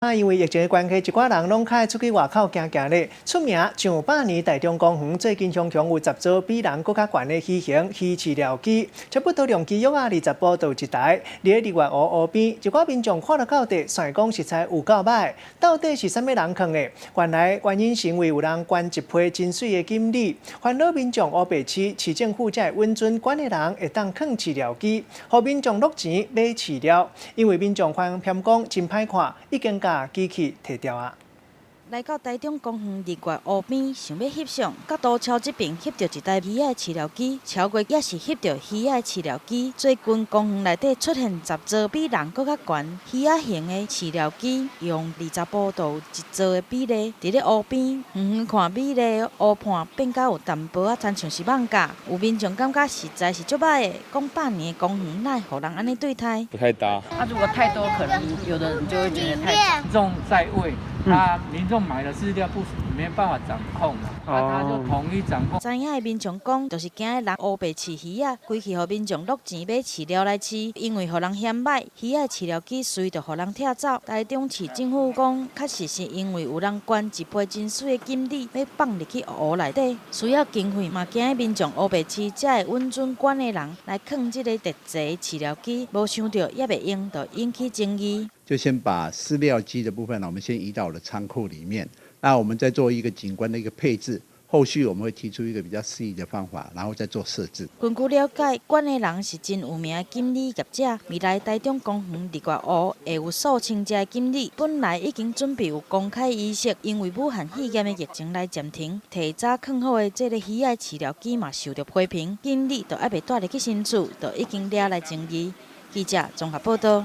啊，因為疫情的關係，一寡人攏較愛出去外口行行咧。出名上百年台中公園最近雄雄有10座比人閣較懸的魚形魚飼料機，差不多量機約啊20步就有一台。佇咧日月湖湖邊，一寡民眾看了到底，算講實在有夠䆀。到底是啥物人囥的？原來原因是因為有人懸一批真媠的錦鯉，煩惱民眾烏白飼，市政府才會允准懸的人會當囥飼料機，予民眾落錢買飼料。因為民眾嫌講真歹看，已經共機器提掉啊！來到台中公園日月湖邊，想欲翕相，佮渡橋這爿翕著一台魚仔飼料機，超過也是翕著魚仔飼料機。最近公園內底出現10座比人閣較懸魚仔型的飼料機，用20步就有一座的比例。佇咧湖邊，遠遠看美麗湖畔變甲有淡薄仔親像是艋舺，有民眾感覺實在是足䆀的，講百年的公園哪會予人按呢對待？不太搭。啊，如果太多，可能有的人就會覺得太民眾在餵，他民眾買的飼料不沒辦法掌控嘛，啊，他就統一掌控。知影的民眾講，就是驚人烏白飼魚仔，規氣予民眾落錢買飼料來飼，因為予人嫌䆀，魚仔飼料機隨就予人拆走。台中市政府講，確實是因為有人懸一批真媠的錦鯉，欲放入去湖內底，需要經費，嘛驚民眾烏白飼，才會允准懸的人來囥這个特製飼料機，無想著猶未用，就引起爭議。就先把飼料機的部分呢，我們先移到我的倉庫裡面。那我們再做一個景觀的一個配置，後續我們會提出一個比較適宜的方法，然後再做設置。根據了解，懸的人是真有名的錦鯉業者。未來台中公園日月湖會有數千隻錦鯉，本來已經準備有公開儀式，因為武漢肺炎的疫情來暫停。提早囥好的這个魚仔飼料機嘛受著批評，錦鯉都猶未帶入去新厝，就已經惹來爭議。記者綜合報道。